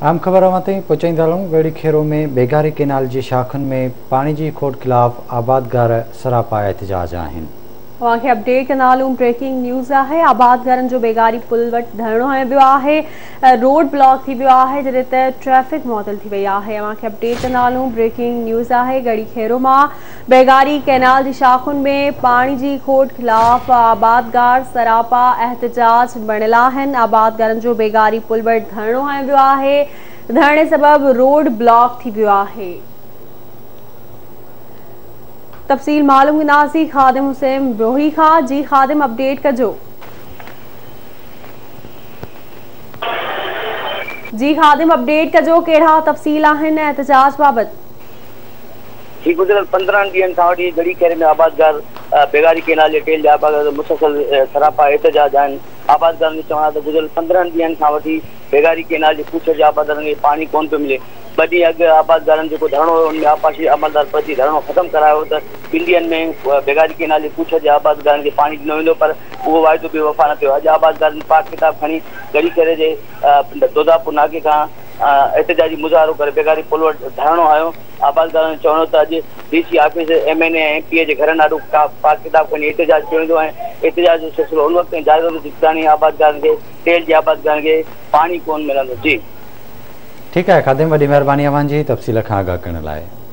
اهم خبر اوهان تائين پهچائيندا هلون، ڳڙهي خيرو ۾ بيگاري ڪينال جي شاخن ۾ پاڻي جي کوٽ خلاف آبادگار سراپا احتجاج آهن. اوهان کي اپڊيٽ ڪندا هلون، بريڪنگ نيوز آهي، آبادگارن جو بيگاري پل وٽ ڌرڻو هنيو ويو آهي، روڊ بلاڪ ٿي ويو آهي، جڏهن ته ٽريفڪ معطل ٿي وئي آهي. اوهان کي اپڊيٽ ڪندا هلون، بريڪنگ نيوز آهي، ڳڙهي خيرو مان بيگاري ڪئنال جي شاخن ۾ پاڻي جي کوٽ خلاف آبادگار سراپا احتجاج بڻيل آهن، آبادگارن جو بيگاري پل وٽ ڌرڻو هنيو ويو آهي، ڌرڻي سبب روڊ بلاڪ ٿي ويو آهي. تفصيل معلوم ڪنداسين خادم حسين بروهي کان، جي خادم اپڊيٽ ڪجو. جي خادم اپڊيٽ ڪجو ڪهڙا تفصيل آهن احتجاج بابت. هي گذريل 15 ڏينهن کان وٺي ڳڙهي خيري ۾ آبادگار بيگاري ڪئنال جي ٽيل جا آبادگار مسلسل سراپا احتجاج آهن. آبادگارن جو چوڻ آهي ته گذريل 15 ڏينهن کان وٺي بيگاري ڪئنال جي پوڇڙ جي آبادگارن کي پاڻي ڪونه پيو ملي. ٻه ڏينهن اڳ آبادگارن جيڪو ڌرڻو هيو ان ۾ آبپاشي عملدار پهچي ڌرڻو ختم ڪرايو ته ٻن ڏينهن ۾ بيگاري ڪئنال جي پوڇڙ جي آبادگارن کي پاڻي ڏنو ويندو پر اهو واعدو به وفا نه ٿيو. اڄ آبادگارن پاڪ ڪتاب کڻي ڳڙهي خيري جي دوداپور ناڪي کان احتجاجي مظاهرو ڪري بيگاري پل وٽ ڌرڻو هنيو. آبادگارن جو چوڻ هو ته اڄ D C office, M N A ۽ M P A جي گهرن آڏو پاڪ ڪتاب کڻي احتجاج ڪيو ويندو ۽ احتجاج جو سلسلو ان وقت تائين جاري رهندو جيستاڻي آبادگارن کي تيل جي آبادگارن کي پاڻي ڪونه ملندو. جي. ٺيڪ آهي خادم وڏي مهرباني اوهان جي تفصيل کان آگاهه ڪرڻ لاء.